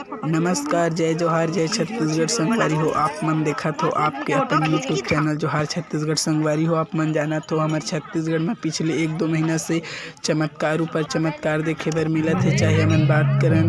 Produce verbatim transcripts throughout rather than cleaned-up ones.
नमस्कार, जय जोहार, जय छत्तीसगढ़ संगवारी हो। आप मन देखत हो आपके अपन YouTube चैनल जोहार छत्तीसगढ़। संगवारी हो, आप मन जानत हो, हमर छत्तीसगढ़ में पिछले एक दो महीना से चमत्कार ऊपर चमत्कार देखे बर मिलत हे। चाहे हमन बात करन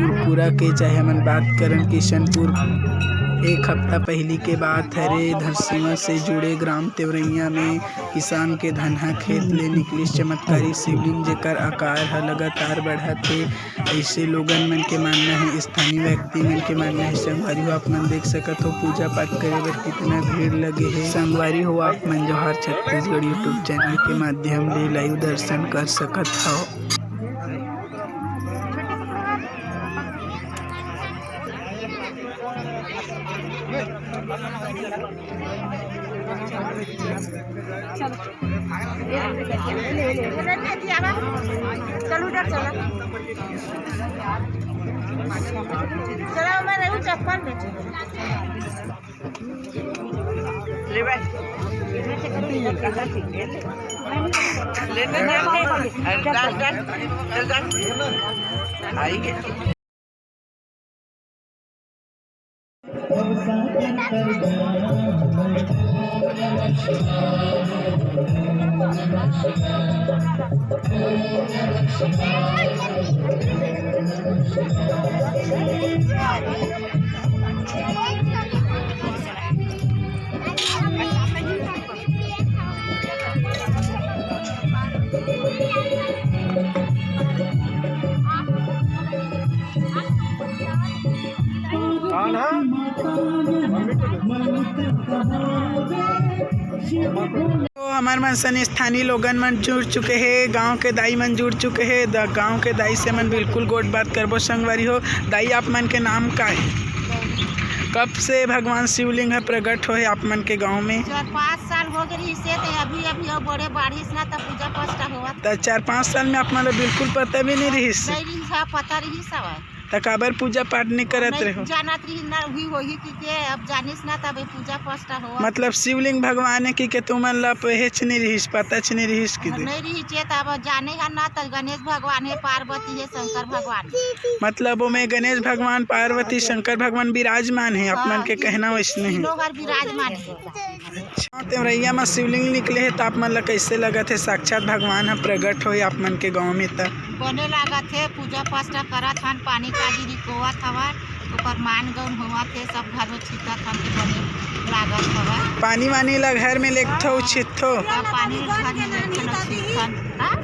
मुरपुरा के, चाहे हमन बात करन किशनपुर। एक हफ्ता पहिली के बात हरे, धरसीवा से जुड़े ग्राम तेवरैया में किसान के धनहा खेत ले निकलिस चमत्कारी शिवलिंग, जेकर आकार ह लगातार बढ़त हे। अइसे लोगन मन के मानना हे, स्थानीय व्यक्ति मन के मानना हे। संगवारी हो, आप मन देख सकत हो, पूजा पाठ करे बर कितना भीड़ लगे हे। संगवारी हो, आप मन जोहार छत्तीसगढ़ YouTube चैनल के माध्यम ले लाइव दर्शन कर सकत हव। चलो उधर चला। चला, मैं रहूँ चप्पल में। ले भाई। ले, ले, ले, ले। अरे, डाल, डाल। चल, डाल। आई के। तो हमर मन सन स्थानीय लोगन मन जुड़ चुके हे, गांव के दाई मन जुड़ चुके हे। द-, गांव के दाई से मन बिल्कुल गोठ बात करबो संगवारी हो। दाई, आप मन के नाम का हे? कब से भगवान शिवलिंग ह प्रकट होहे आप मन के गांव में? चार पाँच साल हो गए रहिस हे, तो अभी अभी वो बड़े बाढ़िस ना, तब पूजा पाठ होवत। त चार पाँच साल में आप मन ला बिल्कुल पता भी नहीं रहिस? नहीं रहिस, हाँ, पता रहिस हवय। त काबर पूजा पाठ नहीं करत नहीं रहो? जानत रही ना, हुई होही कि के, अब जानिस ना, तब पूजा पाठ होवत। मतलब शिवलिंग भगवान हे कि के तुमन ला पहेच नहीं रहिस, पता च नहीं रहिस कि दे? नहीं रहिस हे, तब जाने हन ना, त गणेश भगवान हे, पार्वती हे, शंकर भगवान हे। मतलब ओमे गणेश भगवान, पार्वती, शंकर भगवान विराजमान हे, आप मन के कहना वैसने हे। तीनों हर विराजमान हे। अच्छा, तेवरैया म शिवलिंग निकले हे, त आप मन ला कैसे लगत हे? साक्षात भगवान ह प्रकट होए आप मन के गांव में त। बने लागत हे, पूजा पाठ करत हन, पानी काजी रिकोवत हवन, ओकर मान गौन होवत हे, सब घर में छिटत हन, त बने लागत हवय। पानी वानी ला घर में लेगथो, छिटथो? हाँ, पानी घर में लेगथन, छिटथन। हाँ?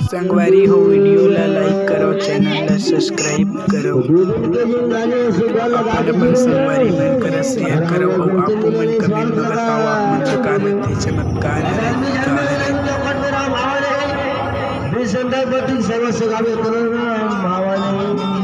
संगवारी हो, video ला like करो, channel ला subscribe करो, अपन अपन संगवारी मन करा share करो, अउ आपो मन comment में बताओ, आप मन के का लगथे चमत्कार हरे, का हरे।